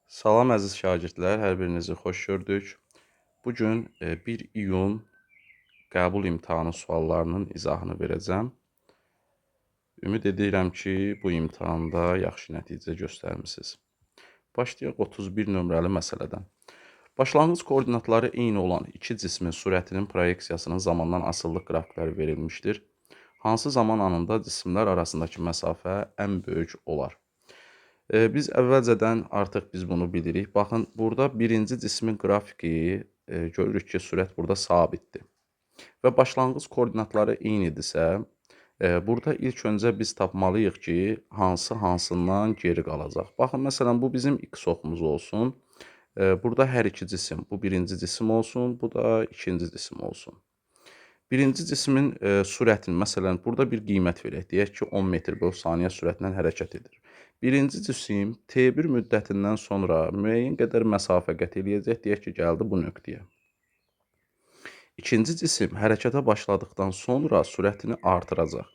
Salam əziz şagirdlər, hər birinizi xoş gördük. Bu gün 1 iyun qəbul imtahanı suallarının izahını verəcəm. Ümid edirəm ki, bu imtahanda yaxşı nəticə göstərmisiniz. Başlayaq 31 nömrəli məsələdən. Başlanğıc koordinatları eyni olan iki cismin sürətinin proyeksiyasının zamandan asılılıq qrafikləri verilmişdir. Hansı zaman anında cisimlər arasındakı məsafə ən böyük olar? Biz əvvəlcədən artıq biz bunu bilirik. Baxın, burada birinci cismin qrafiki görürük ki, sürət burada sabitdir. Və başlanğıc koordinatları eynidirsə, burada ilk öncə biz tapmalıyıq ki, hansı hansından geri qalacaq. Baxın, məsələn, bu bizim x oxumuz olsun. Burada hər iki cisim, bu birinci cisim olsun, bu da ikinci cisim olsun. Birinci cismin sürətini, məsələn, burada bir qiymət verək. Deyək ki, 10 metr böl saniyə sürətlə hərəkət edir. Birinci cisim T1 müddətindən sonra müəyyən qədər məsafə qət eləyəcək. Deyək ki, gəldi bu nöqtəyə. İkinci cisim hərəkətə başladıqdan sonra sürətini artıracaq.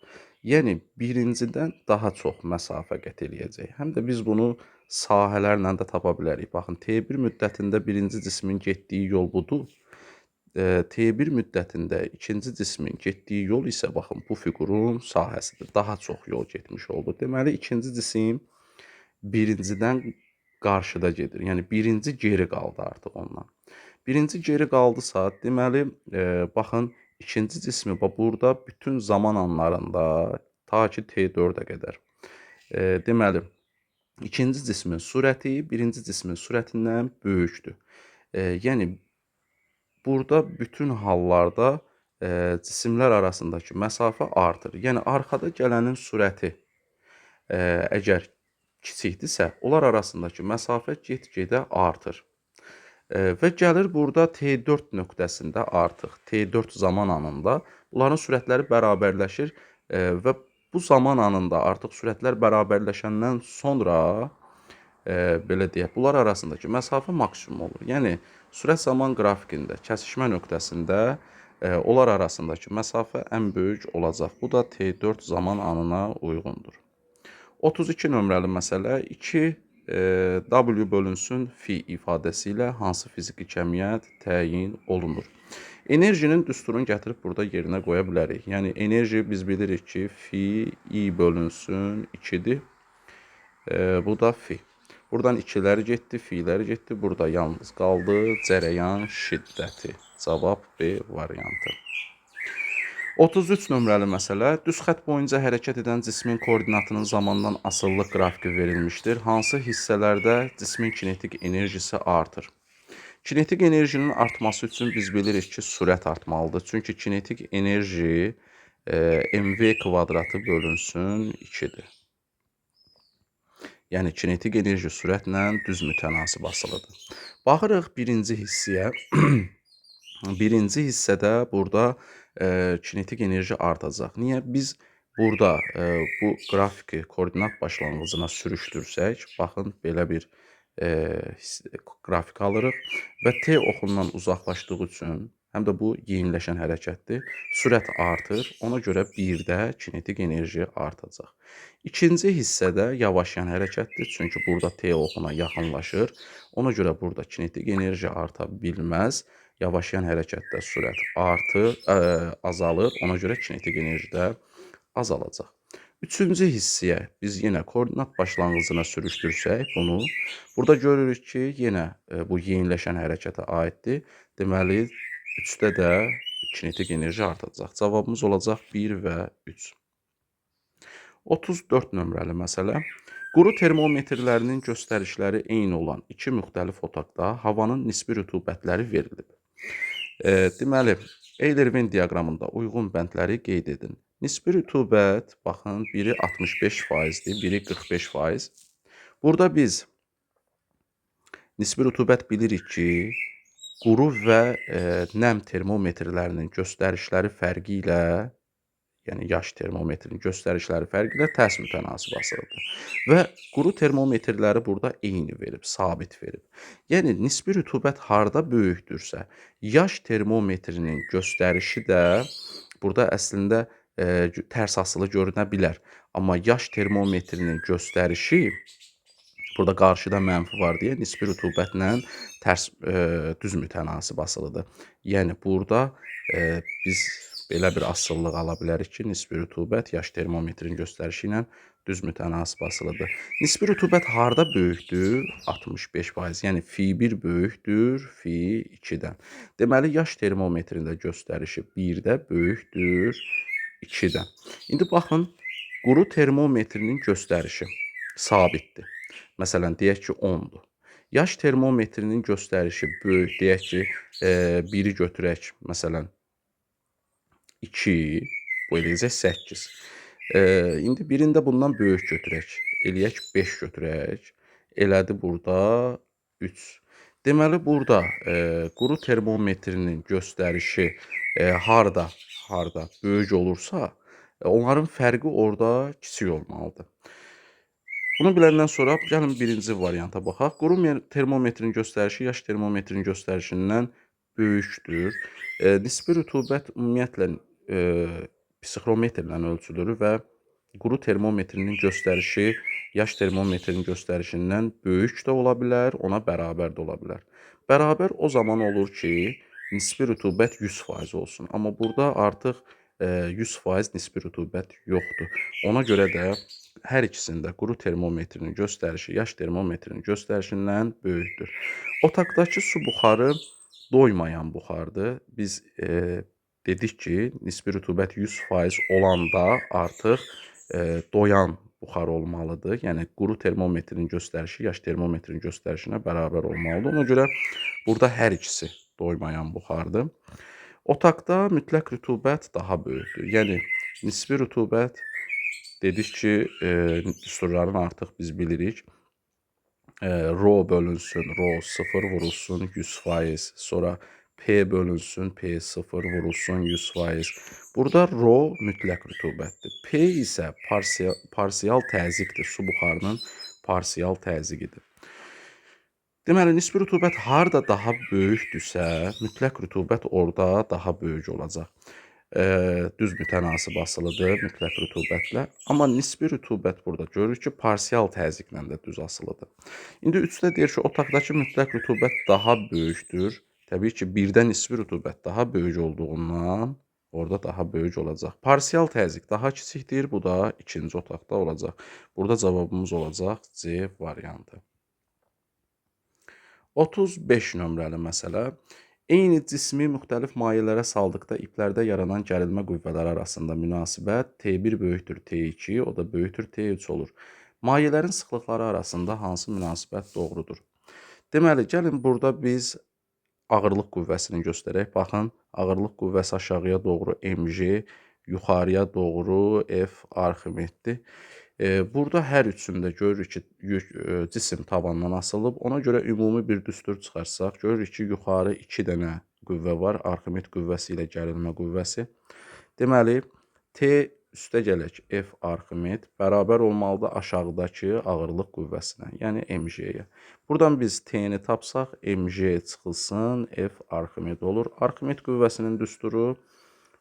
Yəni, birincidən daha çox məsafə qət eləyəcək. Həm də biz bunu sahələrlə də tapa bilərik. Baxın, T1 müddətində birinci cismin getdiyi yol budur. T1 müddətində ikinci cismin getdiyi yol isə, baxın, bu fiqurun sahəsidir. Daha çox yol getmiş oldu. Deməli, ikinci cisim birincidən qarşıda gedir. Yəni, birinci geri qaldı artıq ondan. Birinci geri qaldısa, deməli, baxın, ikinci cismi burada bütün zaman anlarında ta ki T4-ə qədər. Deməli, ikinci cismin sürəti birinci cismin sürətindən böyükdür. Yəni, burada bütün hallarda cisimlər arasındakı məsafə artır. Yəni, arxada gələnin sürəti əgər kiçikdirsə, onlar arasındakı məsafə get-gedə artır. Və gəlir burada T4 nöqtəsində artıq, T4 zaman anında bunların sürətləri bərabərləşir və bu zaman anında artıq sürətlər bərabərləşəndən sonra, belə deyək, bunlar arasındakı məsafə maksimum olur. Yəni, sürət zaman qrafikində, kəsişmə nöqtəsində onlar arasındakı məsafə ən böyük olacaq. Bu da T4 zaman anına uyğundur. 32 nömrəli məsələ 2 W bölünsün fi ifadəsi ilə hansı fiziki kəmiyyət təyin olunur? Enerjinin düsturunu gətirib burada yerinə qoya bilərik. Yəni, enerji biz bilirik ki, fi I bölünsün 2-dir. Bu da fi. Buradan 2-lər getdi, fi'lər getdi. Burada yalnız qaldı cərəyan şiddəti. Cavab B variantı. 33 nömrəli məsələ. Düz xətt boyunca hərəkət edən cismin koordinatının zamandan asılılıq qrafiki verilmişdir. Hansı hissələrdə cismin kinetik enerjisi artır? Kinetik enerjinin artması üçün biz bilirik ki, sürət artmalıdır. Çünki kinetik enerji mv kvadratı bölünsün 2-dir. Yəni, kinetik enerji sürətlə düz mütənasib asılıdır. Baxırıq birinci hissəyə. Birinci hissədə burada kinetik enerji artacaq. Niyə? Biz burada bu qrafiki koordinat başlanğıcına sürüşdürsək, baxın, belə bir qrafik alırıq və T oxundan uzaqlaşdığı üçün, həm də bu yeniləşən hərəkətdir, sürət artır, ona görə 1-də kinetik enerji artacaq. İkinci hissədə yavaşlayan hərəkətdir, çünki burada T oxuna yaxınlaşır, ona görə burada kinetik enerji arta bilməz. Yavaşlayan hərəkətdə sürət artır, azalır, ona görə kinetik enerji də azalacaq. Üçüncü hissəyə biz yenə koordinat başlanğıcına sürüşdürsək bunu, burada görürük ki, yenə bu yeniləşən hərəkətə aiddir. Deməli, 3-də də kinetik enerji artacaq. Cavabımız olacaq 1 və 3. 34 nömrəli məsələ. Quru termometrlərinin göstərişləri eyni olan iki müxtəlif otaqda havanın nisbi rütubətləri verilib. Deməli, Euler-Venn diaqramında uyğun bəndləri qeyd edin. Nisbi rütubət, baxın, biri 65%-dir, biri 45%. Burada biz nisbi rütubət bilirik ki, quru və nəm termometrlərinin göstərişləri fərqi ilə, yəni yaş termometrin göstərişləri fərqi ilə tərs mütənasib asılıdır. Və quru termometrləri burada eyni verib, sabit verib. Yəni, nisbi rütubət harda böyükdürsə, yaş termometrinin göstərişi də burada əslində tərs asılı görünə bilər. Amma yaş termometrinin göstərişi Burada qarşıda mənfi var deyə nisbi rütubətlə tərs düz mütənasib asılıdır. Yəni burada biz belə bir asılılıq ala bilərik ki, nisbi rütubət yaş termometrin göstərişi ilə düz mütənasib asılıdır. Nisbi rütubət harda böyükdür? 65%. Yəni fi1 böyükdür fi2-dən. Deməli, yaş termometrində göstərişi 1-də böyükdür 2-dən. İndi baxın, quru termometrinin göstərişi sabitdir. Məsələn, deyək ki, 10-dur. Yaş termometrinin göstərişi böyük, deyək ki, 1-i götürək, məsələn, 2, bu eləyəcək 8. İndi birində bundan böyük götürək. Eləyək 5 götürək. Elədi burada 3. Deməli, burada quru termometrinin göstərişi harda böyük olursa, onların fərqi orada kiçik olmalıdır. Bunu biləndən sonra gəlin birinci varianta baxaq. Quru termometrin göstərişi yaş termometrin göstərişindən böyükdür. Nisbi rütubət ümumiyyətlə psixrometrlə ölçülür və quru termometrinin göstərişi yaş termometrinin göstərişindən böyük də ola bilər, ona bərabər də ola bilər. Bərabər o zaman olur ki, nisbi rütubət 100% olsun. Amma burada artıq 100% nisbi rütubət yoxdur. Ona görə də hər ikisində quru termometrinin göstərişi yaş termometrinin göstərişindən böyükdür. Otaqdakı su buxarı doymayan buxardır. Biz dedik ki, nisbi rütubət 100% olanda artıq doyan buxar olmalıdır. Yəni quru termometrin göstərişi yaş termometrin göstərişinə bərabər olmalıdır. Ona görə burada hər ikisi doymayan buxardır. Otaqda mütləq rütubət daha böyükdür. Yəni nisbi rütubət dedik ki, düsturların artıq biz bilirik. Rho bölünsün, rho 0 vurulsun 100%. Sonra P bölünsün, P0 vurulsun 100%. Burada rho mütləq rütubətdir. P isə parsial təzyiqdir. Su buxarının parsial təzyiqidir. Deməli, nisbi rütubət harda daha böyükdürsə, mütləq rütubət orada daha böyük olacaq. Düz mütənasib asılıdır mütləq rütubətlə. Amma nisbi rütubət burada görürük ki, parsial təzyiqlə də düz asılıdır. İndi 3-də deyir ki, otaqdakı mütləq rütubət daha böyükdür. Təbii ki, 1-də nisbi rütubət daha böyük olduğundan orada daha böyük olacaq. Parsial təzyiq daha kiçikdir, bu da ikinci otaqda olacaq. Burada cavabımız olacaq C variantı. 35 nömrəli məsələ. Eyni cismi müxtəlif mayelərə saldıqda iplərdə yaranan gərilmə qüvvələri arasında münasibət T1 böyükdür T2, o da böyükdür T3 olur. Mayələrin sıxlıqları arasında hansı münasibət doğrudur? Deməli, gəlin burada biz ağırlıq qüvvəsini göstərək. Baxın, ağırlıq qüvvəsi aşağıya doğru mg, yuxarıya doğru F Arximeddir. Burada hər üçündə görürük ki, cisim tavandan asılıb. Ona görə ümumi bir düstur çıxarsaq, görürük ki, yuxarı 2 dənə qüvvə var. Arximed qüvvəsi ilə gərilmə qüvvəsi. Deməli, T üstə gələk F Arximed bərabər olmalıdır aşağıdakı ağırlıq qüvvəsinə, yəni mg-yə. Buradan biz T-ni tapsaq, mg çıxılsın, F Arximed olur. Arximed qüvvəsinin düsturu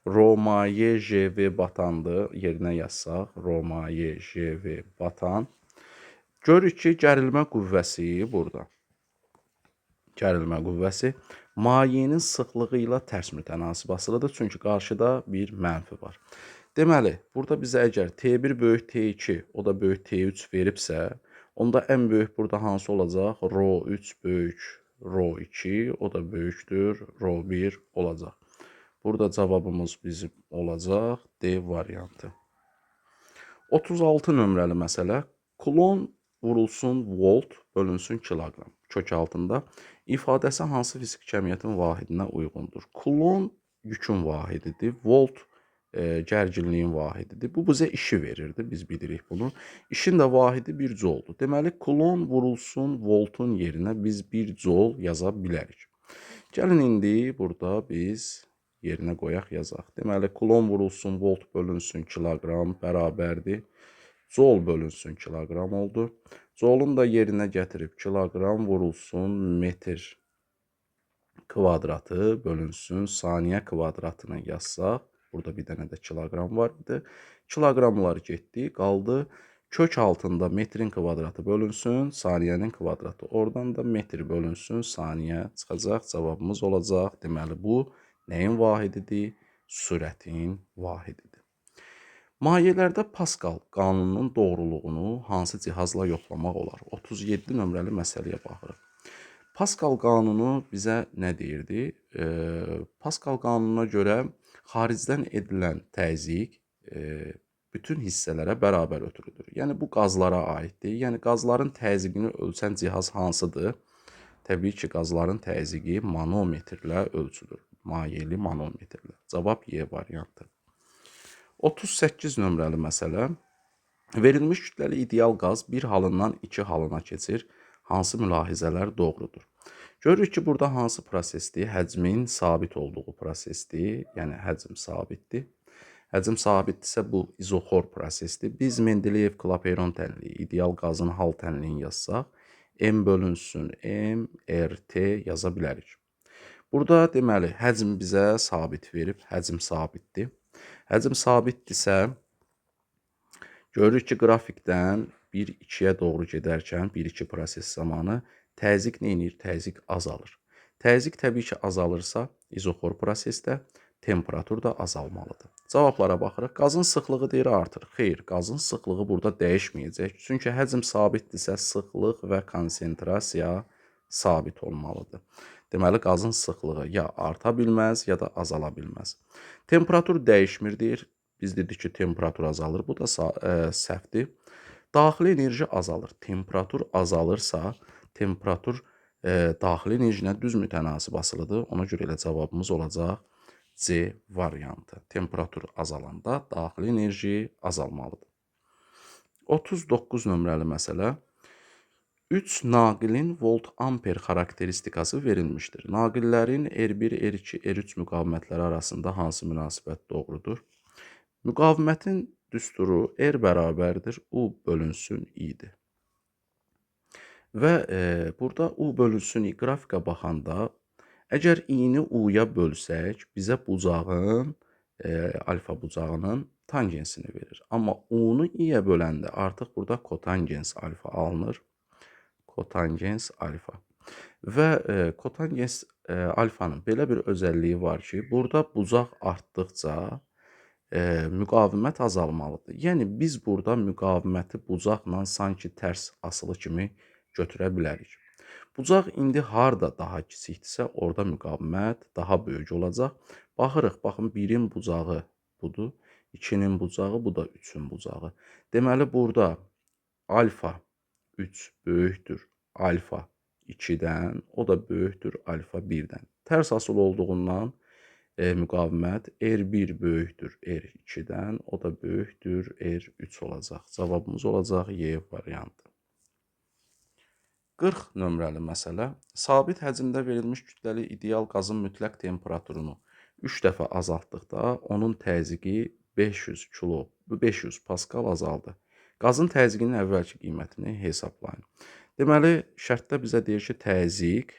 Rho maye JV batandır. Yerinə yazsaq, Rho maye JV batan. Görürük ki, gərilmə qüvvəsi burada. Gərilmə qüvvəsi mayenin sıxlığı ilə tərs mütənasib asılıdır. Çünki qarşıda bir mənfi var. Deməli, burada bizə əgər T1 böyük T2, o da böyük T3 veribsə, onda ən böyük burada hansı olacaq? Rho 3 böyük Rho 2, o da böyükdür Rho 1 olacaq. Burada cavabımız bizim olacaq D variantı. 36 nömrəli məsələ. Kulon vurulsun volt bölünsün kiloqram kök altında ifadəsi hansı fiziki kəmiyyətin vahidinə uyğundur? Kulon yükün vahididir. Volt gərginliyin vahididir. Bu bizə işi verirdi. Biz bilirik bunu. İşin də vahidi 1 jouldur. Deməli, kulon vurulsun voltun yerinə biz 1 joule yaza bilərik. Gəlin indi burada biz yerinə qoyaq, yazaq. Deməli, kulon vurulsun volt bölünsün kiloqram bərabərdir. Joule bölünsün kiloqram oldu. Joulun da yerinə gətirib kiloqram vurulsun metr kvadratı bölünsün saniyə kvadratını yazsaq. Burada bir dənə də kiloqram var idi. Kiloqramlar getdi, qaldı. Kök altında metrin kvadratı bölünsün, saniyənin kvadratı. Oradan da metr bölünsün, saniyə çıxacaq. Cavabımız olacaq. Deməli, bu nəyin vahididir? Sürətin vahididir. Mayelərdə Paskal qanununun doğruluğunu hansı cihazla yoxlamaq olar? 37 nömrəli məsələyə baxırıq. Paskal qanunu bizə nə deyirdi? Paskal qanununa görə xaricdən edilən təzyiq bütün hissələrə bərabər ötürülür. Yəni, bu qazlara aiddir. Yəni, qazların təzyiqini ölçən cihaz hansıdır? Təbii ki, qazların təzyiqi manometrlə ölçülür. Mayeli manometrlə. Cavab Y variantı. 38 nömrəli məsələ. Verilmiş kütləli ideal qaz bir halından iki halına keçir. Hansı mülahizələr doğrudur? Görürük ki, burada hansı prosesdir? Həcmin sabit olduğu prosesdir. Yəni, həcm sabitdir. Həcm sabitdirsə, bu izoxor prosesdir. Biz Mendeleyev-Klapeyron tənliyi, ideal qazın hal tənliyini yazsaq, M bölünsün M, RT yaza bilərik. Burada deməli, həcm bizə sabit verib, həcm sabitdir. Həcm sabitdirsə, görürük ki, qrafikdən 1-2-yə doğru gedərkən, 1-2 proses zamanı təzyiq nə edir? Təzyiq azalır. Təzyiq təbii ki, azalırsa, izoxor prosesdə temperatur da azalmalıdır. Cavablara baxırıq. Qazın sıxlığı deyir artır. Xeyr, qazın sıxlığı burada dəyişməyəcək. Çünki həcm sabitdirsə, sıxlıq və konsentrasiya sabit olmalıdır. Deməli, qazın sıxlığı ya arta bilməz, ya da azala bilməz. Temperatur dəyişmir deyir. Biz dedik ki, temperatur azalır. Bu da səhvdir. Daxili enerji azalır. Temperatur azalırsa, temperatur daxili enerji ilə düz mütənasib asılıdır. Ona görə elə cavabımız olacaq C variantı. Temperatur azalanda daxili enerji azalmalıdır. 39 nömrəli məsələ. 3 naqilin volt-amper xarakteristikası verilmişdir. Naqillərin R1, R2, R3 müqavimətləri arasında hansı münasibət doğrudur? Müqavimətin düsturu R bərabərdir U bölünsün I-dir. Və burada U bölünsün I qrafikə baxanda, əgər I-ni U-ya bölsək, bizə bucağın, alfa bucağının tangensini verir. Amma U-nu I-yə böləndə artıq burada kotangens alfa alınır. Kotangens alfa. Və kotangens alfanın belə bir özəlliyi var ki, burada bucaq artdıqca müqavimət azalmalıdır. Yəni, biz burada müqaviməti bucaqla sanki tərs asılı kimi götürə bilərik. Bucaq indi harda daha kiçikdirsə, orada müqavimət daha böyük olacaq. Baxırıq, baxın, 1-in bucağı budur, 2-nin bucağı, bu da 3-ün bucağı. Deməli, burada alfa 3 böyükdür alfa 2-dən, o da böyükdür alfa 1-dən. Tərs asılı olduğundan müqavimət R1 böyükdür R2-dən, o da böyükdür R3 olacaq. Cavabımız olacaq Y variantı. 40 nömrəli məsələ. Sabit həcmdə verilmiş kütləli ideal qazın mütləq temperaturunu 3 dəfə azaltdıqda onun təzyiqi 500 paskal azaldı. Qazın təzyiqinin əvvəlki qiymətini hesablayın. Deməli, şərtdə bizə deyir ki, təzyiq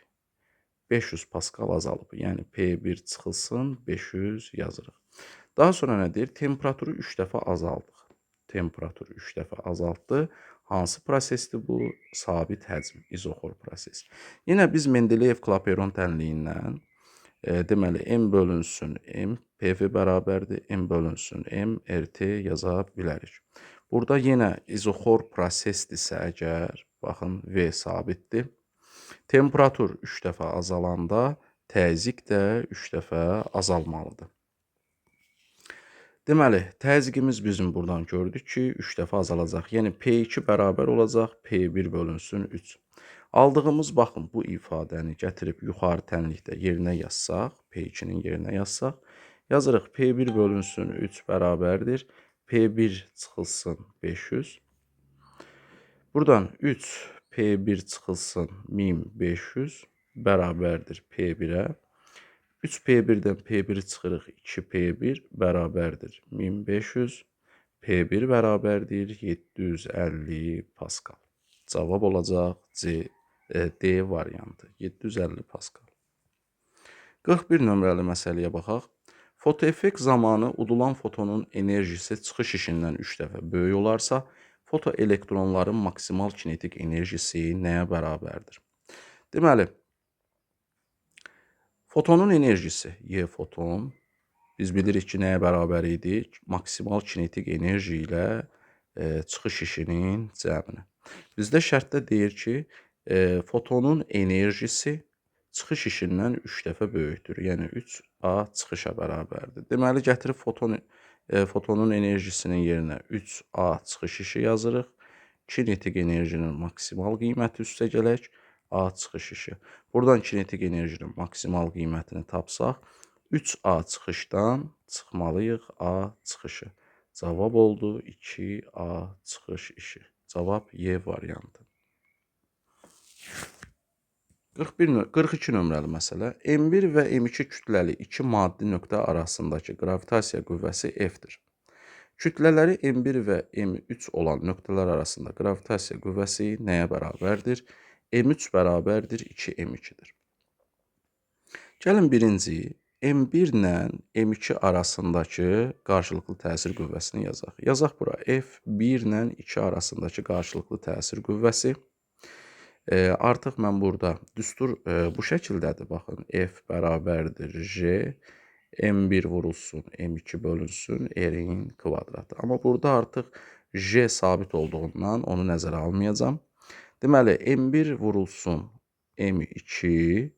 500 paskal azalıb. Yəni, P1 çıxılsın, 500 yazırıq. Daha sonra nə deyir? Temperaturu 3 dəfə azaldıq. Temperaturu 3 dəfə azaltdı. Hansı prosesdir bu? Sabit həcm, izoxor proses. Yenə biz Mendeleyev-Klapeyron tənliyindən, deməli, M bölünsün M, PV bərabərdir, M bölünsün M, RT yaza bilərik. Burada yenə izoxor prosesdirsə əgər, baxın, V sabitdir. Temperatur 3 dəfə azalanda təzyiq də 3 dəfə azalmalıdır. Deməli, təzyiqimiz bizim buradan gördük ki, 3 dəfə azalacaq. Yəni, P2 bərabər olacaq, P1 bölünsün 3. Aldığımız, baxın, bu ifadəni gətirib yuxarı tənlikdə yerinə yazsaq, P2-nin yerinə yazsaq, yazırıq P1 bölünsün 3 bərabərdir. P1 çıxılsın 500. Buradan 3 P1 çıxılsın 1500 bərabərdir P1-ə. 3 P1-dən P1-i çıxırıq 2 P1 bərabərdir 1500. P1 bərabərdir 750 paskal. Cavab olacaq D variantı 750 paskal. 41 nömrəli məsələyə baxaq. Fotoeffekt zamanı udulan fotonun enerjisi çıxış işindən 3 dəfə böyük olarsa, Fotoelektronların maksimal kinetik enerjisi nəyə bərabərdir? Deməli, fotonun enerjisi, Y foton, biz bilirik ki, nəyə bərabər idi? Maksimal kinetik enerji ilə çıxış işinin cəminə. Bizdə şərtdə deyir ki, fotonun enerjisi çıxış işindən 3 dəfə böyükdür. Yəni 3A çıxışa bərabərdir. Deməli, gətirib fotonun enerjisinin yerinə 3A çıxış işi yazırıq. Kinetik enerjinin maksimal qiyməti üstə gələk A çıxış işi. Buradan kinetik enerjinin maksimal qiymətini tapsaq, 3A çıxışdan çıxmalıyıq A çıxışı. Cavab oldu 2A çıxış işi. Cavab Y variantı. 42 nömrəli məsələ. M1 və M2 kütləli iki maddi nöqtə arasındakı qravitasiya qüvvəsi F-dir. Kütlələri M1 və M3 olan nöqtələr arasında qravitasiya qüvvəsi nəyə bərabərdir? M3 bərabərdir 2M2-dir. Gəlin birinci M1 ilə M2 arasındakı qarşılıqlı təsir qüvvəsini yazaq. Yazaq bura F1 ilə 2 arasındakı qarşılıqlı təsir qüvvəsi. Artıq mən burada düstur bu şəkildədir. Baxın, F bərabərdir J, M1 vurulsun, M2 bölünsün, R-in kvadratı. Amma burada artıq J sabit olduğundan onu nəzərə almayacağam. Deməli, M1 vurulsun, M2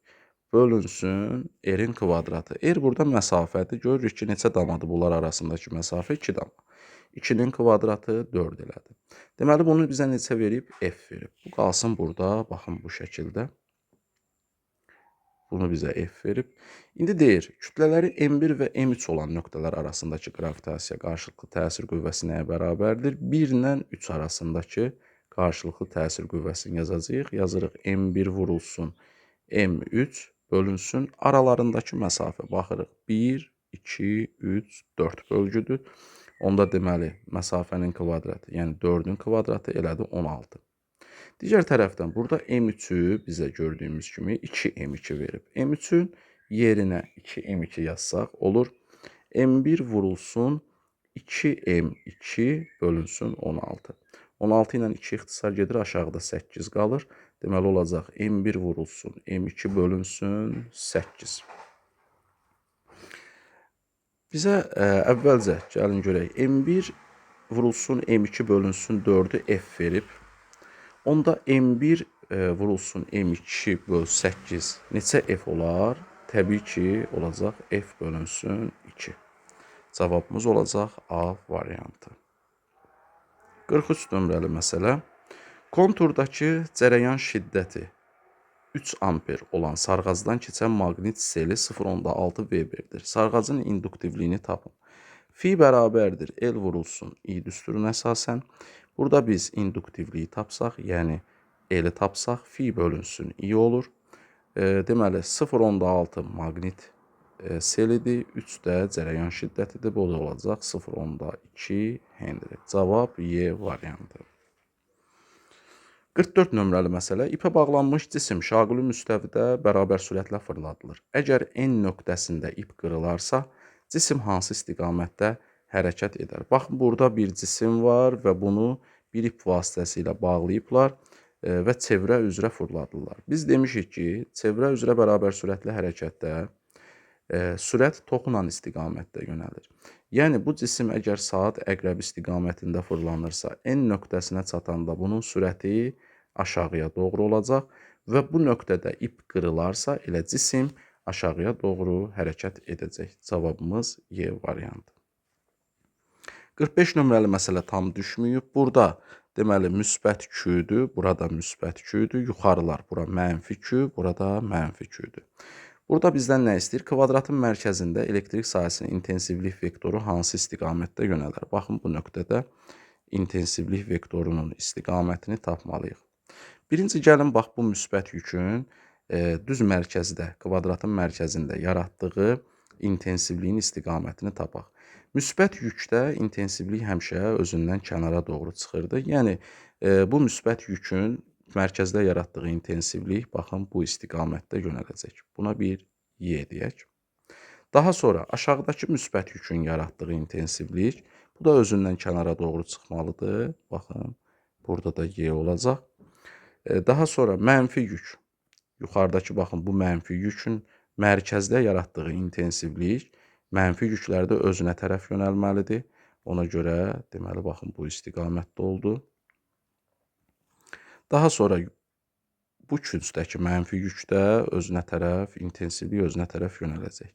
bölünsün, R-in kvadratı. R burada məsafədir. Görürük ki, neçə damadır bunlar arasındakı məsafə? 2 dama. 2-nin kvadratı 4 elədi. Deməli, bunu bizə neçə verib? F verib. Bu qalsın burada, baxın bu şəkildə. Bunu bizə F verib. İndi deyir, kütlələri M1 və M3 olan nöqtələr arasındakı qravitasiya qarşılıqlı təsir qüvvəsi nəyə bərabərdir? 1 ilə 3 arasındakı qarşılıqlı təsir qüvvəsini yazacağıq. Yazırıq M1 vurulsun, M3 bölünsün. Aralarındakı məsafə baxırıq. 1, 2, 3, 4 bölgüdür. Onda deməli, məsafənin kvadratı, yəni 4-ün kvadratı elədi 16. Digər tərəfdən burada M3-ü bizə gördüyümüz kimi 2M2 verib. M3-ün yerinə 2M2 yazsaq olur. M1 vurulsun 2M2 bölünsün 16. 16 ilə 2 ixtisar gedir, aşağıda 8 qalır. Deməli olacaq M1 vurulsun, M2 bölünsün 8. Bizə əvvəlcə gəlin görək M1 vurulsun M2 bölünsün 4-ü F verib. Onda M1 vurulsun M2 böl 8 neçə F olar? Təbii ki, olacaq F bölünsün 2. Cavabımız olacaq A variantı. 43 nömrəli məsələ. Konturdakı cərəyan şiddəti 3 amper olan sarğacdan keçən maqnit seli 0,6 Weberdir. Sarğacın induktivliyini tapın. Fi bərabərdir L vurulsun I düsturuna əsasən. Burada biz induktivliyi tapsaq, yəni L-i tapsaq, fi bölünsün I olur. Deməli 0,6 maqnit selidir, 3 də cərəyan şiddətidir. Bu da olacaq 0,2 Henry. Cavab Y variantı. 44 nömrəli məsələ. İpə bağlanmış cisim şaquli müstəvidə bərabər sürətlə fırladılır. Əgər N nöqtəsində ip qırılarsa, cisim hansı istiqamətdə hərəkət edər? Baxın, burada bir cisim var və bunu bir ip vasitəsilə bağlayıblar və çevrə üzrə fırladırlar. Biz demişik ki, çevrə üzrə bərabər sürətli hərəkətdə sürət toxunan istiqamətdə yönəlir. Yəni, bu cisim əgər saat əqrəbi istiqamətində fırlanırsa, N nöqtəsinə çatanda bunun sürəti aşağıya doğru olacaq və bu nöqtədə ip qırılarsa, elə cisim aşağıya doğru hərəkət edəcək. Cavabımız Y variantı. 45 nömrəli məsələ tam düşməyib. Burada deməli müsbət Q-dür, burada müsbət Q-dür, yuxarılar bura mənfi Q, burada mənfi Q-dür. Burada bizdən nə istəyir? Kvadratın mərkəzində elektrik sahəsinin intensivlik vektoru hansı istiqamətdə yönələr? Baxın, bu nöqtədə intensivlik vektorunun istiqamətini tapmalıyıq. Birinci, gəlin, bax, bu müsbət yükün düz mərkəzdə, kvadratın mərkəzində yaratdığı intensivliyin istiqamətini tapaq. Müsbət yükdə intensivlik həmişə özündən kənara doğru çıxırdı. Yəni, bu müsbət yükün mərkəzdə yaratdığı intensivlik, baxın, bu istiqamətdə yönələcək. Buna bir Y deyək. Daha sonra aşağıdakı müsbət yükün yaratdığı intensivlik Bu da özündən kənara doğru çıxmalıdır. Baxın, burada da Y olacaq. Daha sonra mənfi yük. Yuxarıdakı, baxın, bu mənfi yükün mərkəzdə yaratdığı intensivlik mənfi yüklərdə özünə tərəf yönəlməlidir. Ona görə, deməli, baxın, bu istiqamətdə oldu. Daha sonra bu küncdəki mənfi yük də özünə tərəf, intensivlik özünə tərəf yönələcək.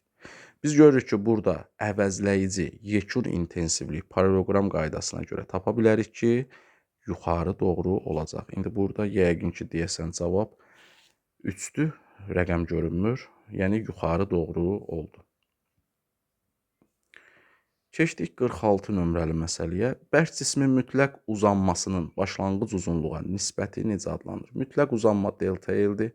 Biz görürük ki, burada əvəzləyici yekun intensivlik paralleloqram qaydasına görə tapa bilərik ki, yuxarı doğru olacaq. İndi burada yəqin ki, deyəsən cavab 3-dür, rəqəm görünmür, yəni yuxarı doğru oldu. Keçdik 46 nömrəli məsələyə. Bərk cismin mütləq uzanmasının başlanğıc uzunluğa nisbəti necə adlanır? Mütləq uzanma delta L-dir,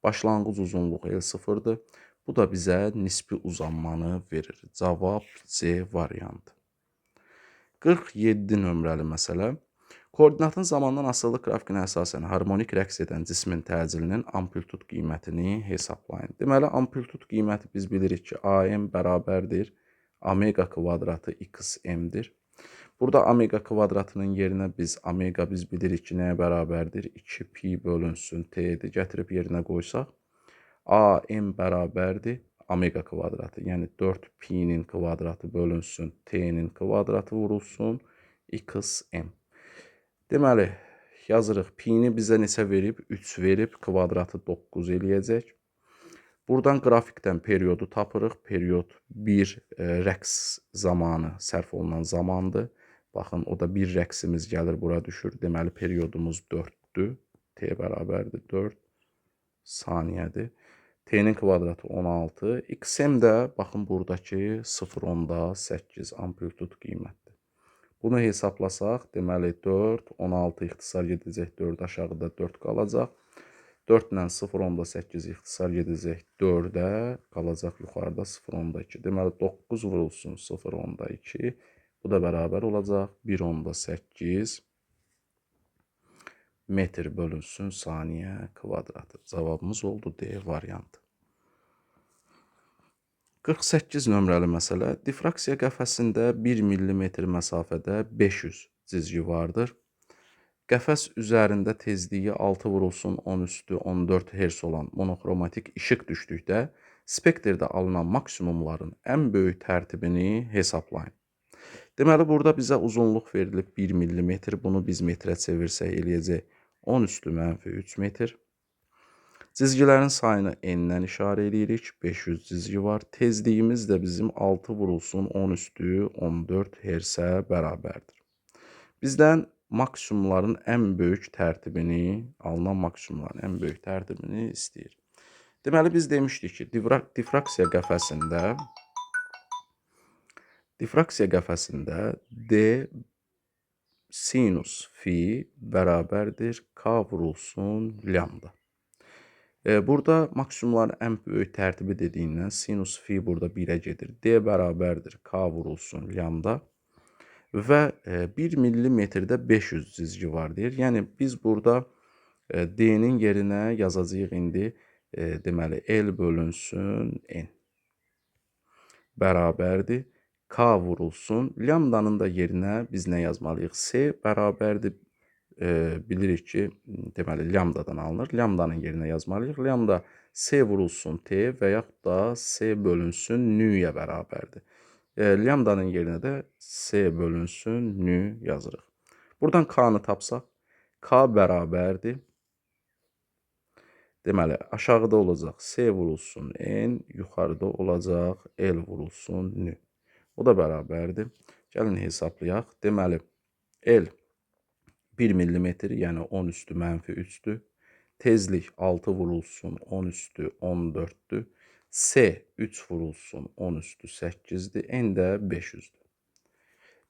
başlanğıc uzunluq L0-dır. Bu da bizə nisbi uzanmanı verir. Cavab C variantı. 47 nömrəli məsələ. Koordinatın zamandan asılı qrafikinə əsasən harmonik rəqs edən cismin təcilinin amplitud qiymətini hesablayın. Deməli, amplitud qiyməti biz bilirik ki, AM bərabərdir omega kvadratı xm-dir. Burada omega kvadratının yerinə biz omega biz bilirik ki, nəyə bərabərdir? 2 pi bölünsün t-dir. Gətirib yerinə qoysaq, AM bərabərdir omega kvadratı, yəni 4 pi-nin kvadratı bölünsün t-nin kvadratı vurulsun xm. Deməli, yazırıq, pi-ni bizə neçə verib? 3 verib, kvadratı 9 eləyəcək. Buradan qrafikdən periodu tapırıq. Period 1 rəqs zamanı, sərf olunan zamandır. Baxın, o da bir rəqsimiz gəlir, bura düşür. Deməli, periodumuz 4-dür. T bərabərdir 4 saniyədir. T-nin kvadratı 16. XM də, baxın, buradakı 0,8 amplitud qiymətdir. Bunu hesablasaq, deməli 4, 16 ixtisar gedəcək, 4 aşağıda 4 qalacaq. 4 ilə 0,8 ixtisar gedəcək 4-ə, qalacaq yuxarıda 0,2. Deməli, 9 vurulsun 0,2. Bu da bərabər olacaq 1,8 metr bölünsün saniyə kvadratı. Cavabımız oldu D variantı. 48 nömrəli məsələ. Difraksiya qəfəsində 1 millimetr məsafədə 500 cizgi vardır. Qəfəs üzərində tezliyi 6 vurulsun 10 üstü 14 Hz olan monoxromatik işıq düşdükdə spektrdə alınan maksimumların ən böyük tərtibini hesablayın. Deməli, burada bizə uzunluq verilib 1 millimetr. Bunu biz metrə çevirsək eləyəcək 10 üstü mənfi 3 metr. Cizgilərin sayını n-dən işarə edirik. 500 cizgi var. Tezliyimiz də bizim 6 vurulsun 10 üstü 14 Hz-ə bərabərdir. Bizdən maksimumların ən böyük tərtibini, alınan maksimumların ən böyük tərtibini istəyir. Deməli, biz demişdik ki, difraksiya qəfəsində D sinus fi bərabərdir K vurulsun lambda. Burada maksimumların ən böyük tərtibi dediyindən sinus fi burada 1-ə gedir. D bərabərdir K vurulsun lambda. Və 1 millimetrdə 500 cizgi var deyir. Yəni, biz burada D-nin yerinə yazacağıq indi, deməli, L bölünsün N bərabərdir K vurulsun. Lambdanın da yerinə biz nə yazmalıyıq? S bərabərdir. Bilirik ki, deməli, lambdadan alınır. Lambdanın yerinə yazmalıyıq. Lambda S vurulsun T və yaxud da S bölünsün nü-yə bərabərdir. Lambdanın yerinə də S bölünsün nü yazırıq. Buradan K-nı tapsaq, K bərabərdir. Deməli, aşağıda olacaq S vurulsun N, yuxarıda olacaq L vurulsun nü. O da bərabərdir. Gəlin hesablayaq. Deməli, L 1 millimetr, yəni 10 üstü mənfi 3-dür. Tezlik 6 vurulsun 10 üstü 14-dür. S 3 vurulsun 10 üstü 8-dir. N də 500-dür.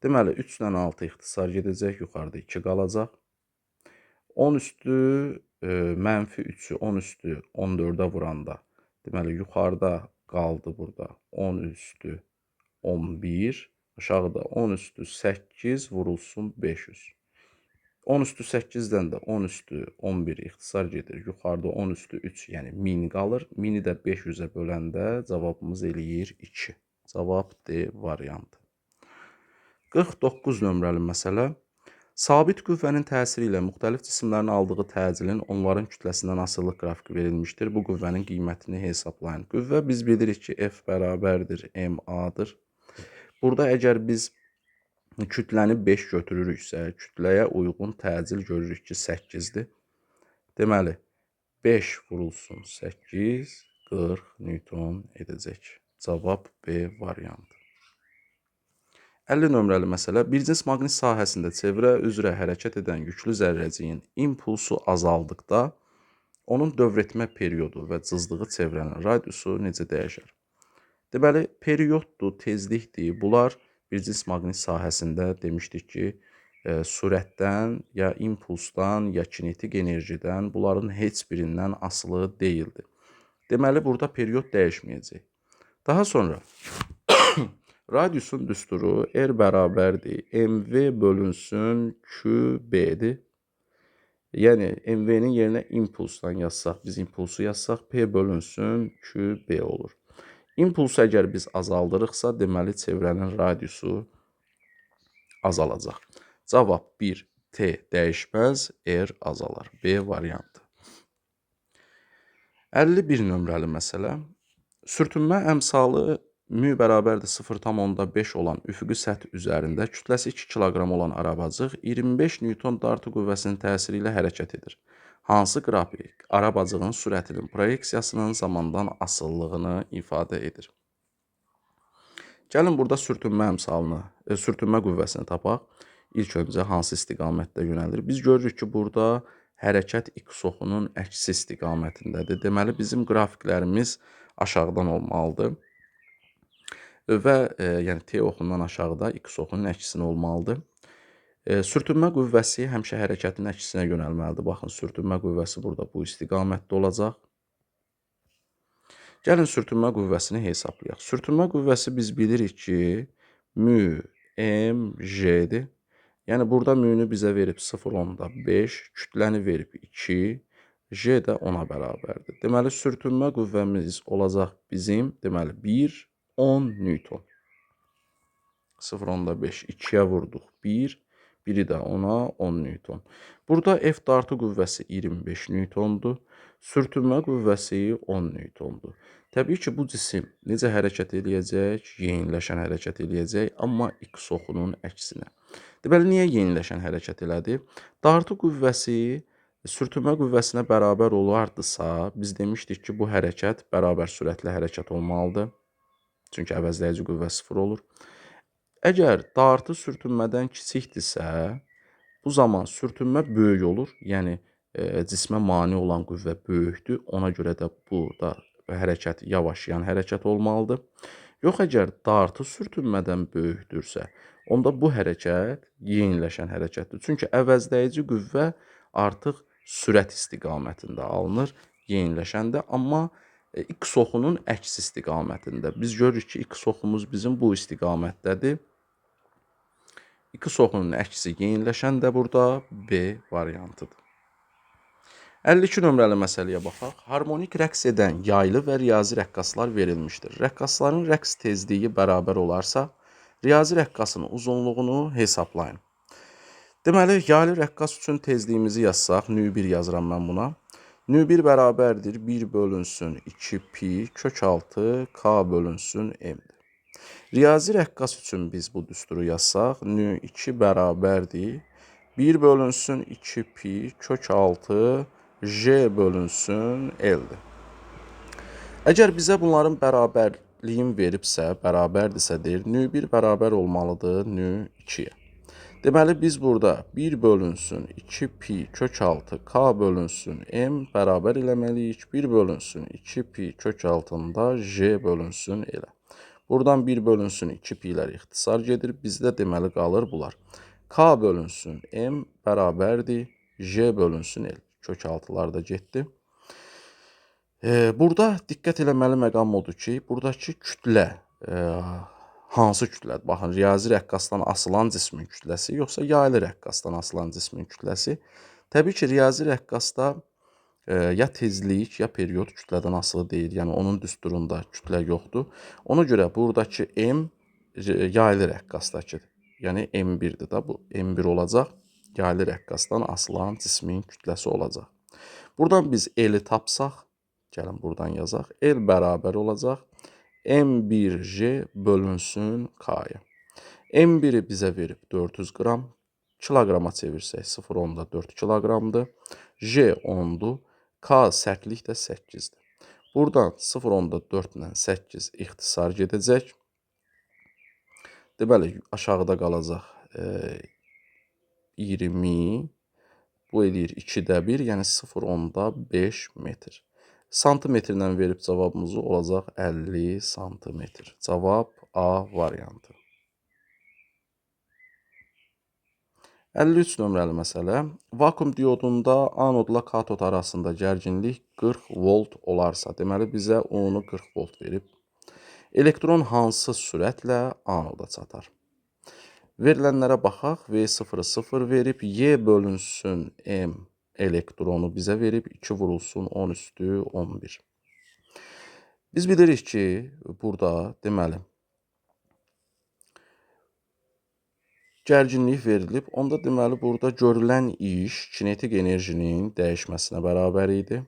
Deməli, 3 ilə 6 ixtisar gedəcək. Yuxarıda 2 qalacaq. 10 üstü mənfi 3-ü 10 üstü 14-ə vuranda, deməli, yuxarıda qaldı burada 10 üstü 11, aşağıda 10 üstü 8 vurulsun 500. 10 üstü 8-dən də 10 üstü 11 ixtisar gedir. Yuxarıda 10 üstü 3, yəni 1000 qalır. 1000-i də 500-ə böləndə cavabımız eləyir 2. Cavab D variantı. 49 nömrəli məsələ. Sabit qüvvənin təsiri ilə müxtəlif cisimlərin aldığı təcilin onların kütləsindən asılılıq qrafiki verilmişdir. Bu qüvvənin qiymətini hesablayın. Qüvvə biz bilirik ki, F bərabərdir MA-dır. Burada əgər biz kütləni 5 götürürüksə, kütləyə uyğun təcil görürük ki, 8-dir. Deməli, 5 vurulsun 8, 40 Newton edəcək. Cavab B variantı. 50 nömrəli məsələ. Bir cins maqnit sahəsində çevrə üzrə hərəkət edən yüklü zərrəciyin impulsu azaldıqda onun dövr etmə periodu və cızdığı çevrənin radiusu necə dəyişər? Deməli, perioddur, tezlikdir. Bunlar bir cins maqnit sahəsində demişdik ki, sürətdən, ya impulsdan, ya kinetik enerjidən bunların heç birindən asılı deyildi. Deməli, burada period dəyişməyəcək. Daha sonra radiusun düsturu R bərabərdir MV bölünsün QB-dir. Yəni, MV-nin yerinə impulsdan yazsaq, biz impulsu yazsaq, P bölünsün QB olur. İmpulsu əgər biz azaldırıqsa, deməli, çevrənin radiusu azalacaq. Cavab 1, T dəyişməz, R azalar. B variantı. 51 nömrəli məsələ. Sürtünmə əmsalı mü bərabərdir 0,5 olan üfüqi səth üzərində kütləsi 2 kiloqram olan arabacıq 25 Newton dartı qüvvəsinin təsiri ilə hərəkət edir. Hansı qrafik arabacığın sürətinin proyeksiyasının zamandan asılılığını ifadə edir? Gəlin burada sürtünmə əmsalını, sürtünmə qüvvəsini tapaq. İlk öncə hansı istiqamətdə yönəlir? Biz görürük ki, burada hərəkət x oxunun əksi istiqamətindədir. Deməli, bizim qrafiklərimiz aşağıdan olmalıdır. Və yəni T oxundan aşağıda x oxunun əksinə olmalıdır. Sürtünmə qüvvəsi həmişə hərəkətin əksinə yönəlməlidir. Baxın, sürtünmə qüvvəsi burada bu istiqamətdə olacaq. Gəlin sürtünmə qüvvəsini hesablayaq. Sürtünmə qüvvəsi biz bilirik ki, mü m j-dir. Yəni burada mü-nü bizə verib 0,5, kütləni verib 2, j də 10-a bərabərdir. Deməli, sürtünmə qüvvəmiz olacaq bizim, deməli, 1, 10 Newton. 0,5, 2-yə vurduq 1, biri də 10-a 10 Newton. Burada F dartı qüvvəsi 25 Newtondur. Sürtünmə qüvvəsi 10 Newtondur. Təbii ki, bu cisim necə hərəkət eləyəcək? Yeniləşən hərəkət eləyəcək, amma x oxunun əksinə. Deməli, niyə yeniləşən hərəkət elədi? Dartı qüvvəsi sürtünmə qüvvəsinə bərabər olardısa, biz demişdik ki, bu hərəkət bərabər sürətli hərəkət olmalıdır. Çünki əvəzləyici qüvvə 0 olur. Əgər dartı sürtünmədən kiçikdirsə, bu zaman sürtünmə böyük olur. Yəni, cismə mane olan qüvvə böyükdür. Ona görə də burada hərəkət yavaşlayan hərəkət olmalıdır. Yox, əgər dartı sürtünmədən böyükdürsə, onda bu hərəkət yeniləşən hərəkətdir. Çünki əvəzləyici qüvvə artıq sürət istiqamətində alınır, yeniləşəndə, amma x oxunun əks istiqamətində. Biz görürük ki, x oxumuz bizim bu istiqamətdədir. X oxunun əksi yeniləşən də burada B variantıdır. 52 nömrəli məsələyə baxaq. Harmonik rəqs edən yaylı və riyazi rəqqaslar verilmişdir. Rəqqasların rəqs tezliyi bərabər olarsa, riyazi rəqqasın uzunluğunu hesablayın. Deməli, yaylı rəqqas üçün tezliyimizi yazsaq, nü1 yazıram mən buna. Nü1 bərabərdir 1 bölünsün 2 pi kök 6 k bölünsün m-dir. Riyazi rəqqas üçün biz bu düsturu yazsaq, nü2 bərabərdir 1 bölünsün 2 pi kök 6 j bölünsün l-dir. Əgər bizə bunların bərabərliyin veribsə, bərabərdirsə deyir, nü1 bərabər olmalıdır nü2-yə. Deməli, biz burada 1 bölünsün 2 pi kök 6 k bölünsün m bərabər eləməliyik. 1 bölünsün 2 pi kök altında j bölünsün l. Buradan 1 bölünsün 2 pi-lər ixtisar gedir. Bizdə deməli qalır bunlar. K bölünsün m bərabərdir j bölünsün l. Kök 6-lar da getdi. Burada diqqət eləməli məqam odur ki, buradakı kütlə hansı kütlədir? Baxın, riyazi rəqqasdan asılan cismin kütləsi, yoxsa yaylı rəqqasdan asılan cismin kütləsi? Təbii ki, riyazi rəqqasda ya tezlik, ya period kütlədən asılı deyil. Yəni, onun düsturunda kütlə yoxdur. Ona görə buradakı m yaylı rəqqasdakıdır. Yəni M1-dir da bu. M1 olacaq. Yaylı rəqqasdan asılan cismin kütləsi olacaq. Buradan biz L-i tapsaq, gəlin buradan yazaq. L bərabər olacaq M1J bölünsün K-ya. M1-i bizə verib 400 qram. Kiloqrama çevirsək 0,4 kiloqramdır. J 10-dur. K sərtlik də 8-dir. Buradan 0,4 ilə 8 ixtisar gedəcək. Deməli, aşağıda qalacaq 20. Bu eləyir 2-də 1, yəni 0,5 metr. Santimetrlə verib cavabımızı olacaq 50 santimetr. Cavab A variantı. 53 nömrəli məsələ. Vakuum diodunda anodla katod arasında gərginlik 40 volt olarsa, deməli bizə U-nu 40 volt verib. Elektron hansı sürətlə anoda çatar? Verilənlərə baxaq. V0 0 verib, Y bölünsün M elektronu bizə verib, 2 vurulsun 10 üstü 11. Biz bilirik ki, burada deməli, gərginlik verilib. Onda deməli, burada görülən iş kinetik enerjinin dəyişməsinə bərabər idi.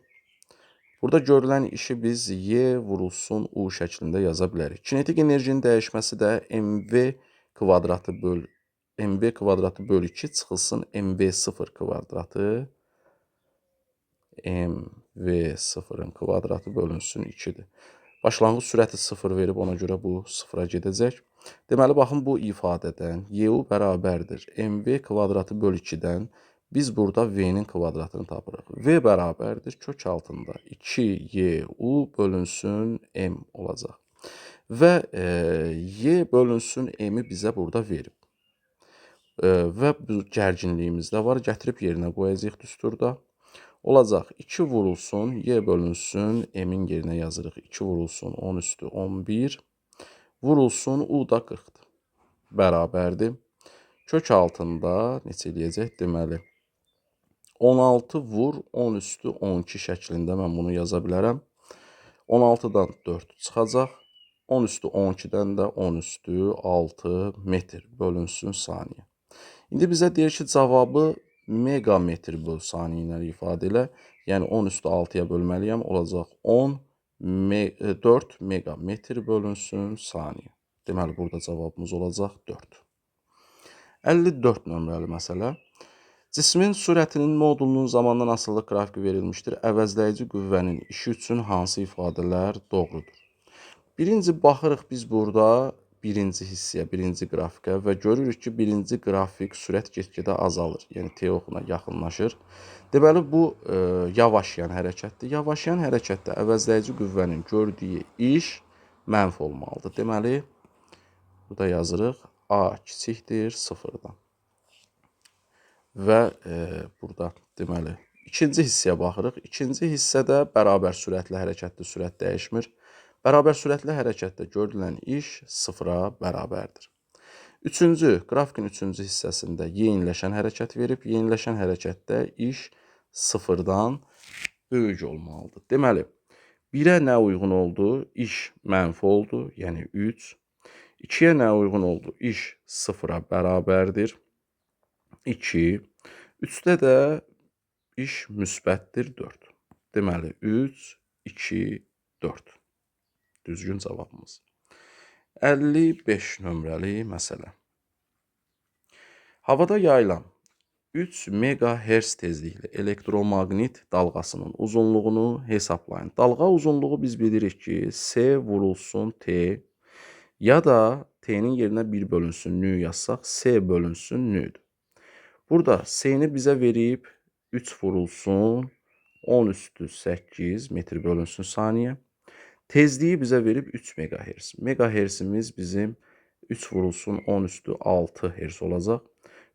Burada görülən işi biz Y vurulsun U şəklində yaza bilərik. Kinetik enerjinin dəyişməsi də MV kvadratı böl MV kvadratı böl 2 çıxılsın MV0 kvadratı MV0-ın kvadratı bölünsün 2-dir. Başlanğıc sürəti 0 verib, ona görə bu 0-a gedəcək. Deməli, baxın, bu ifadədən YU bərabərdir MV kvadratı böl 2-dən biz burada V-nin kvadratını tapırıq. V bərabərdir kök altında 2YU bölünsün M olacaq. Və Y bölünsün M-i bizə burada verib. Və bu gərginliyimiz də var. Gətirib yerinə qoyacağıq düsturda. Olacaq 2 vurulsun, Y bölünsün, M-in yerinə yazırıq 2 vurulsun 10 üstü 11. Vurulsun, U da 40-dır. Bərabərdir. Kök altında neçə eləyəcək? Deməli, 16 vur 10 üstü 12 şəklində mən bunu yaza bilərəm. 16-dan 4 çıxacaq. 10 üstü 12-dən də 10 üstü 6 metr bölünsün saniyə. İndi bizə deyir ki, cavabı megametr böl saniyə ilə ifadə elə. Yəni 10 üstü 6-ya bölməliyəm. Olacaq 10 4 megametr bölünsün saniyə. Deməli, burada cavabımız olacaq 4. 54 nömrəli məsələ. Cismin sürətinin modulunun zamandan asılılıq qrafiki verilmişdir. Əvəzləyici qüvvənin işi üçün hansı ifadələr doğrudur? Birinci baxırıq biz burada birinci hissəyə, birinci qrafikə və görürük ki, birinci qrafik sürət get-gedə azalır. Yəni T oxuna yaxınlaşır. Deməli, bu yavaşlayan hərəkətdir. Yavaşlayan hərəkətdə əvəzləyici qüvvənin gördüyü iş mənfi olmalıdır. Deməli, burada yazırıq A kiçikdir 0-dan. Və burada deməli, ikinci hissəyə baxırıq. İkinci hissədə bərabər sürətli hərəkətli sürət dəyişmir. Bərabər sürətli hərəkətdə görülən iş 0-a bərabərdir. Üçüncü, qrafikin üçüncü hissəsində yeniləşən hərəkət verib. Yeniləşən hərəkətdə iş 0-dan böyük olmalıdır. Deməli, 1-ə nə uyğun oldu? İş mənfi oldu, yəni 3. 2-yə nə uyğun oldu? İş 0-a bərabərdir. 2. 3-də də iş müsbətdir 4. Deməli, 3, 2, 4. Düzgün cavabımız. 55 nömrəli məsələ. Havada yayılan 3 megahertz tezlikli elektromaqnit dalğasının uzunluğunu hesablayın. Dalğa uzunluğu biz bilirik ki, S vurulsun T ya da T-nin yerinə 1 bölünsün nü yazsaq, S bölünsün nüdür. Burada S-ni bizə verib 3 vurulsun 10 üstü 8 metr bölünsün saniyə. Tezliyi bizə verib 3 megahertz. Megahertzimiz bizim 3 vurulsun 10 üstü 6 hertz olacaq.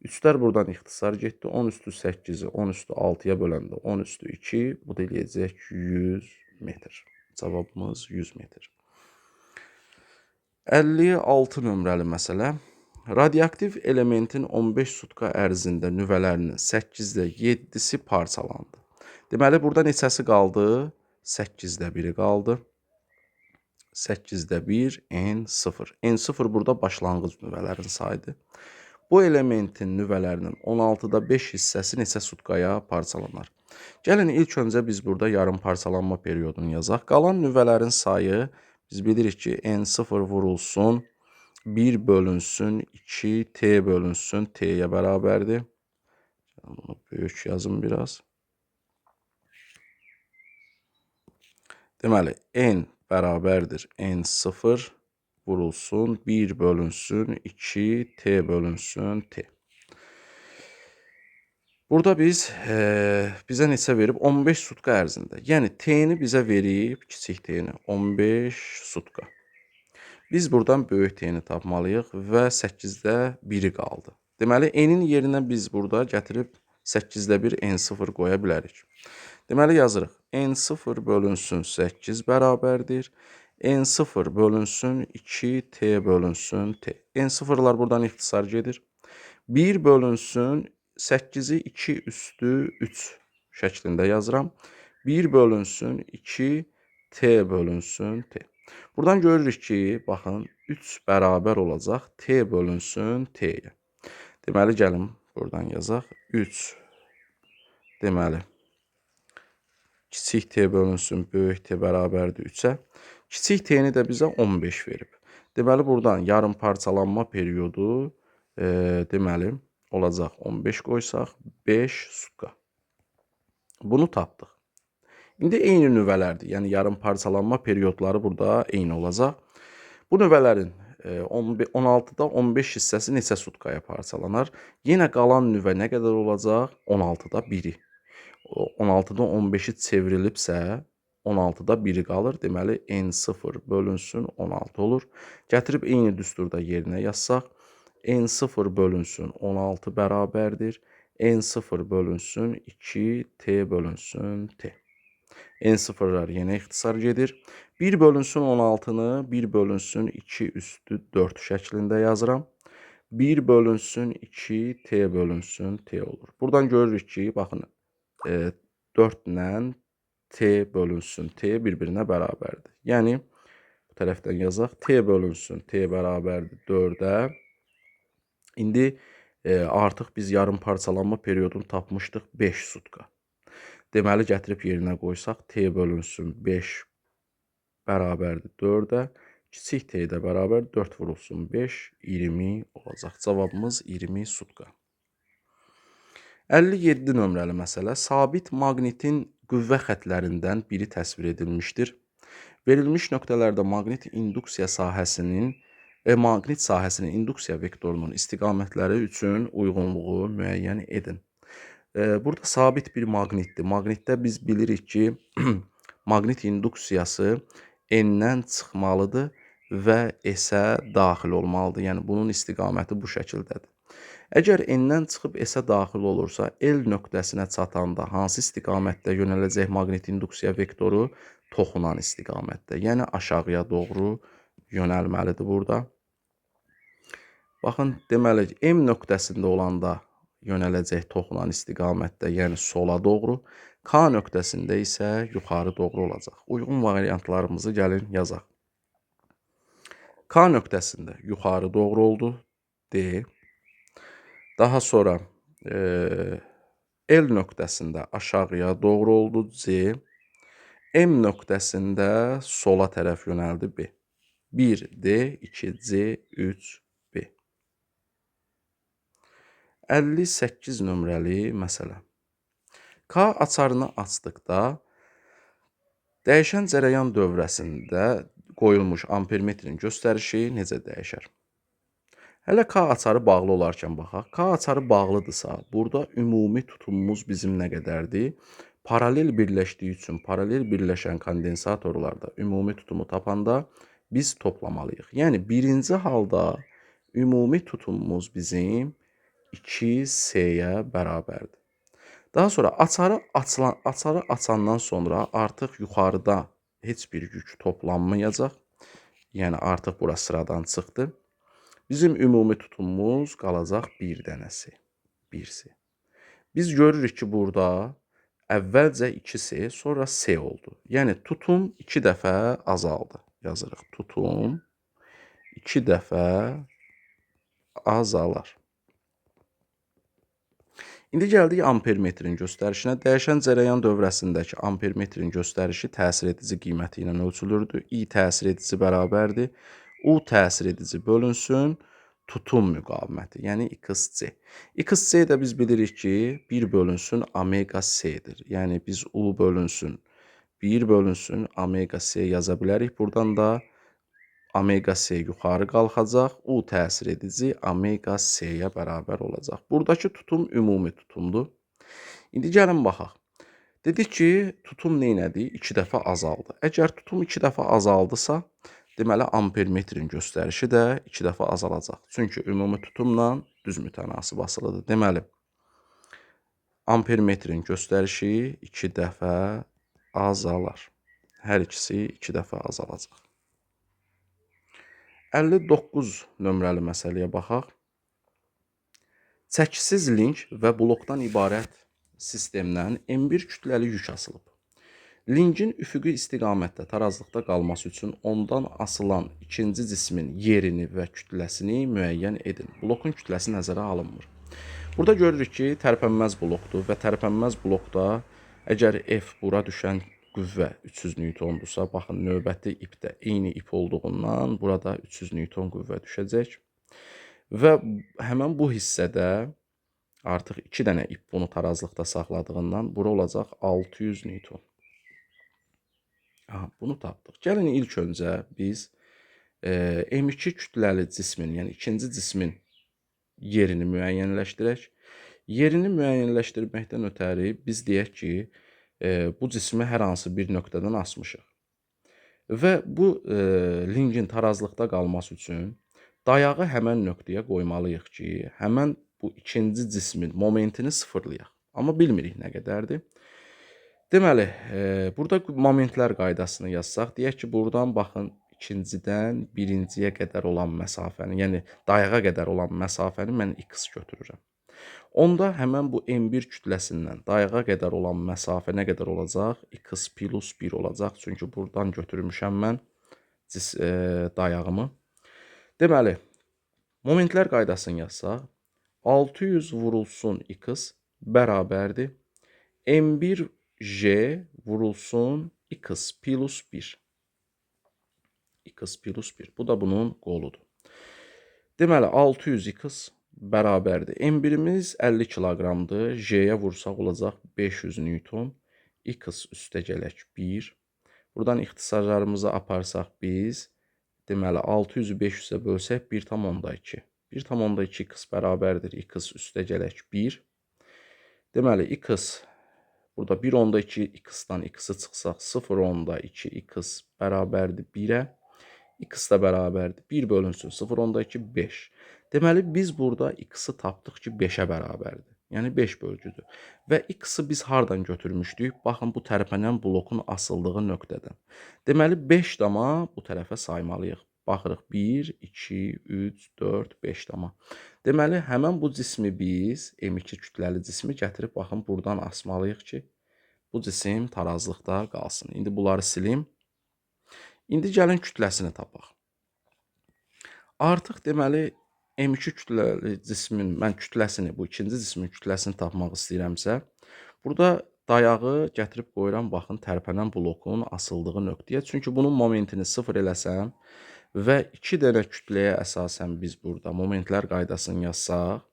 3-lər buradan ixtisar getdi. 10 üstü 8-i 10 üstü 6-ya böləndə 10 üstü 2, bu da eləyəcək 100 metr. Cavabımız 100 metr. 56 nömrəli məsələ. Radioaktiv elementin 15 sutka ərzində nüvələrinin 8-də 7-si parçalandı. Deməli, burada neçəsi qaldı? 8-də 1-i qaldı. 8-də 1, N0. N0 burada başlanğıc nüvələrin sayıdır. Bu elementin nüvələrinin 16-da 5 hissəsi neçə sutkaya parçalanar? Gəlin ilk öncə biz burada yarım parçalanma periodunu yazaq. Qalan nüvələrin sayı biz bilirik ki, N0 vurulsun, 1 bölünsün, 2 T bölünsün, T-yə bərabərdir. Bunu böyük yazım biraz. Deməli, N bərabərdir N0 vurulsun, 1 bölünsün, 2 T bölünsün, T. Burada biz bizə neçə verib? 15 sutka ərzində. Yəni T-ni bizə verib, kiçik T-ni 15 sutka. Biz buradan böyük T-ni tapmalıyıq və 8-də 1-i qaldı. Deməli, N-in yerinə biz burada gətirib 8-də 1 N0 qoya bilərik. Deməli, yazırıq. N0 bölünsün 8 bərabərdir. N0 bölünsün 2 T bölünsün T. N0-lar buradan ixtisar gedir. 1 bölünsün 8-i 2 üstü 3 şəklində yazıram. 1 bölünsün 2 T bölünsün T. Buradan görürük ki, baxın, 3 bərabər olacaq T bölünsün T-yə. Deməli, gəlin buradan yazaq. 3, deməli, kiçik T bölünsün böyük T bərabərdir 3-ə. Kiçik T-ni də bizə 15 verib. Deməli, buradan yarım parçalanma periodu, deməli, olacaq 15 qoysaq 5 sutka. Bunu tapdıq. İndi eyni nüvələrdir. Yəni yarım parçalanma periodları burada eyni olacaq. Bu nüvələrin 16-da 15 hissəsi neçə sutkaya parçalanar? Yenə qalan nüvə nə qədər olacaq? 16-da 1-i. 16-da 15-i çevrilibsə 16-da 1-i qalır. Deməli N0 bölünsün 16 olur. Gətirib eyni düsturda yerinə yazsaq N0 bölünsün 16 bərabərdir. N0 bölünsün 2 T bölünsün T. N0-lar yenə ixtisar gedir. 1 bölünsün 16-nı 1 bölünsün 2 üstü 4 şəklində yazıram. 1 bölünsün 2 T bölünsün T olur. Buradan görürük ki, baxın, 4 ilə T bölünsün T bir-birinə bərabərdir. Yəni, bu tərəfdən yazaq. T bölünsün T bərabərdir 4-ə. İndi artıq biz yarım parçalanma periodunu tapmışdıq 5 sutka. Deməli, gətirib yerinə qoysaq, T bölünsün 5 bərabərdir 4-ə. Kiçik T də bərabər 4 vurulsun 5, 20 olacaq. Cavabımız 20 sutka. 57 nömrəli məsələ. Sabit maqnitin qüvvə xətlərindən biri təsvir edilmişdir. Verilmiş nöqtələrdə maqnit induksiya sahəsinin maqnit sahəsinin induksiya vektorunun istiqamətləri üçün uyğunluğu müəyyən edin. Burada sabit bir maqnitdir. Maqnitdə biz bilirik ki, maqnit induksiyası N-dən çıxmalıdır və S-ə daxil olmalıdır. Yəni, bunun istiqaməti bu şəkildədir. Əgər N-dən çıxıb S-ə daxil olursa, L nöqtəsinə çatanda hansı istiqamətdə yönələcək maqnit induksiya vektoru? Toxunan istiqamətdə. Yəni, aşağıya doğru yönəlməlidir burada. Baxın, deməli, M nöqtəsində olanda yönələcək toxunan istiqamətdə, yəni sola doğru. K nöqtəsində isə yuxarı doğru olacaq. Uyğun variantlarımızı gəlin yazaq. K nöqtəsində yuxarı doğru oldu. D. Daha sonra L nöqtəsində aşağıya doğru oldu. C. M nöqtəsində sola tərəf yönəldi. B. 1 D, 2 C, 3 B. 58 nömrəli məsələ. K açarını açdıqda dəyişən cərəyan dövrəsində qoyulmuş ampermetrin göstərişi necə dəyişər? Hələ K açarı bağlı olarkən baxaq. K açarı bağlıdırsa, burada ümumi tutumumuz bizim nə qədərdir? Paralel birləşdiyi üçün paralel birləşən kondensatorlarda ümumi tutumu tapanda biz toplamalıyıq. Yəni, birinci halda ümumi tutumumuz bizim 2S-yə bərabərdir. Daha sonra açarı açandan sonra artıq yuxarıda heç bir yük toplanmayacaq. Yəni, artıq bura sıradan çıxdı. Bizim ümumi tutumumuz qalacaq bir dənəsi, 1S. Biz görürük ki, burada əvvəlcə 2S, sonra S oldu. Yəni, tutum 2 dəfə azaldı. Yazırıq, tutum 2 dəfə azalar. İndi gəldik ampermetrin göstərişinə. Dəyişən cərəyan dövrəsindəki ampermetrin göstərişi təsir edici qiyməti ilə ölçülürdü. I təsir edici bərabərdir. U təsir edici bölünsün tutum müqaviməti, yəni XC. XC də biz bilirik ki, 1 bölünsün omega C-dir. Yəni biz U bölünsün 1 bölünsün omega C yaza bilərik. Buradan da omega C yuxarı qalxacaq. U təsir edici omega C-yə bərabər olacaq. Buradakı tutum ümumi tutumdur. İndi gəlin baxaq. Dedik ki, tutum neynədi? 2 dəfə azaldı. Əgər tutum 2 dəfə azaldısa, deməli ampermetrin göstərişi də 2 dəfə azalacaq. Çünki ümumi tutumla düz mütənasib asılıdır. Deməli, ampermetrin göstərişi 2 dəfə azalar. Hər ikisi 2 dəfə azalacaq. 59 nömrəli məsələyə baxaq. Çəkisiz link və blokdan ibarət sistemdən M1 kütləli yük asılıb. Linkin üfüqi istiqamətdə tarazlıqda qalması üçün ondan asılan ikinci cismin yerini və kütləsini müəyyən edin. Blokun kütləsi nəzərə alınmır. Burada görürük ki, tərpənməz blokdur və tərpənməz blokda əgər F bura düşən qüvvə 300 Newtondursa, baxın növbəti ipdə eyni ip olduğundan burada 300 Newton qüvvə düşəcək. Və həmən bu hissədə artıq 2 dənə ip bunu tarazlıqda saxladığından bura olacaq 600 Newton. Aha, bunu tapdıq. Gəlin ilk öncə biz M2 kütləli cismin, yəni ikinci cismin yerini müəyyənləşdirək. Yerini müəyyənləşdirməkdən ötəri biz deyək ki, bu cismi hər hansı bir nöqtədən asmışıq. Və bu linkin tarazlıqda qalması üçün dayağı həmən nöqtəyə qoymalıyıq ki, həmən bu ikinci cismin momentini sıfırlayaq. Amma bilmirik nə qədərdir. Deməli, burada momentlər qaydasını yazsaq, deyək ki, buradan baxın ikincidən birinciyə qədər olan məsafəni, yəni dayağa qədər olan məsafəni mən x götürürəm. Onda həmən bu M1 kütləsindən dayağa qədər olan məsafə nə qədər olacaq? X plus 1 olacaq. Çünki buradan götürmüşəm mən dayağımı. Deməli, momentlər qaydasını yazsaq, 600 vurulsun x bərabərdir M1 J vurulsun x plus 1. X plus 1. Bu da bunun qoludur. Deməli, 600x bərabərdir. M1-imiz 50 kiloqramdır. J-yə vursaq olacaq 500 Newton. X üstə gələk 1. Buradan ixtisarlarımızı aparsaq biz, deməli, 600-ü 500-ə bölsək 1,2. 1,2 x bərabərdir. X üstə gələk 1. Deməli, x burada 1,2 x-dan x-i çıxsaq 0,2 x bərabərdir 1-ə. X də bərabərdir 1 bölünsün 0,2 5. Deməli, biz burada x-i tapdıq ki, 5-ə bərabərdir. Yəni 5 bölgüdür. Və x-i biz hardan götürmüşdük? Baxın, bu tərpənən blokun asıldığı nöqtədən. Deməli, 5 dama bu tərəfə saymalıyıq. Baxırıq 1, 2, 3, 4, 5 dama. Deməli, həmən bu cismi biz, M2 kütləli cismi gətirib, baxın, buradan asmalıyıq ki, bu cisim tarazlıqda qalsın. İndi bunları silim. İndi gəlin kütləsini tapaq. Artıq deməli, M2 kütləli cismin, mən kütləsini, bu ikinci cismin kütləsini tapmaq istəyirəmsə, burada dayağı gətirib qoyuram, baxın, tərpənən blokun asıldığı nöqtəyə. Çünki bunun momentini 0 eləsəm və 2 dənə kütləyə əsasən biz burada momentlər qaydasını yazsaq,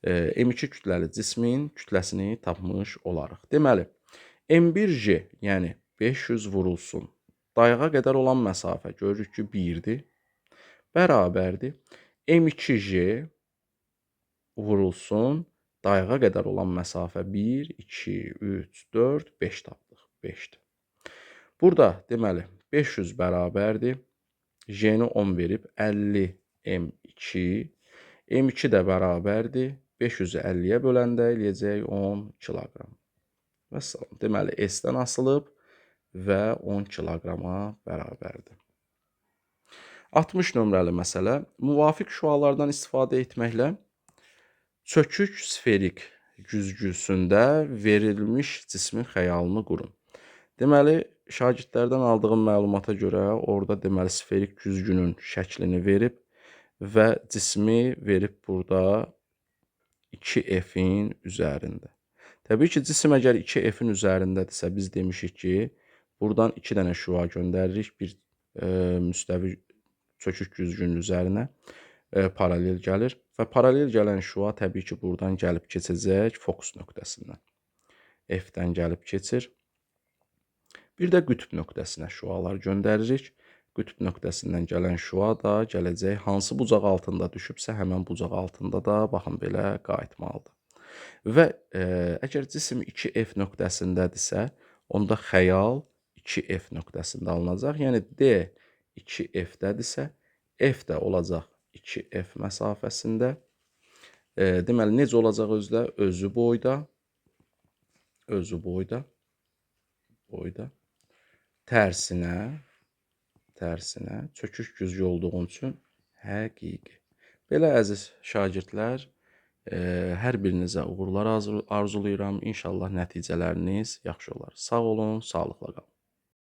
M2 kütləli cismin kütləsini tapmış olarıq. Deməli, M1J, yəni 500 vurulsun. Dayağa qədər olan məsafə görürük ki, 1-dir. Bərabərdir. M2J vurulsun. Dayağa qədər olan məsafə 1, 2, 3, 4, 5 tapdıq. 5-dir. Burada deməli 500 bərabərdir. J-ni 10 verib 50 M2. M2 də bərabərdir. 500-ü 50-yə böləndə eləyəcək 10 kiloqram. Vəssalam. Deməli S-dən asılıb və 10 kiloqrama bərabərdir. 60 nömrəli məsələ. Müvafiq şüalardan istifadə etməklə çökük sferik güzgüsündə verilmiş cismin xəyalını qurun. Deməli, şagirdlərdən aldığım məlumata görə orada deməli sferik güzgünün şəklini verib və cismi verib burada 2F-in üzərində. Təbii ki, cisim əgər 2F-in üzərindədirsə, biz demişik ki, buradan 2 dənə şüa göndəririk bir müstəvi çökük güzgünün üzərinə paralel gəlir və paralel gələn şüa təbii ki, buradan gəlib keçəcək fokus nöqtəsindən. F-dən gəlib keçir. Bir də qütb nöqtəsinə şüalar göndəririk. Qütb nöqtəsindən gələn şüa da gələcək hansı bucaq altında düşübsə, həmən bucaq altında da baxın belə qayıtmalıdır. Və əgər cisim 2F nöqtəsindədirsə, onda xəyal 2F nöqtəsində alınacaq. Yəni D 2F-dədirsə, F də olacaq 2F məsafəsində. Deməli, necə olacaq özü də? Özü boyda, özü boyda, boyda, tərsinə, tərsinə, çökük güzgü olduğu üçün həqiqi. Belə əziz şagirdlər, hər birinizə uğurlar arzulayıram. İnşallah nəticələriniz yaxşı olar. Sağ olun, sağlıqla qalın.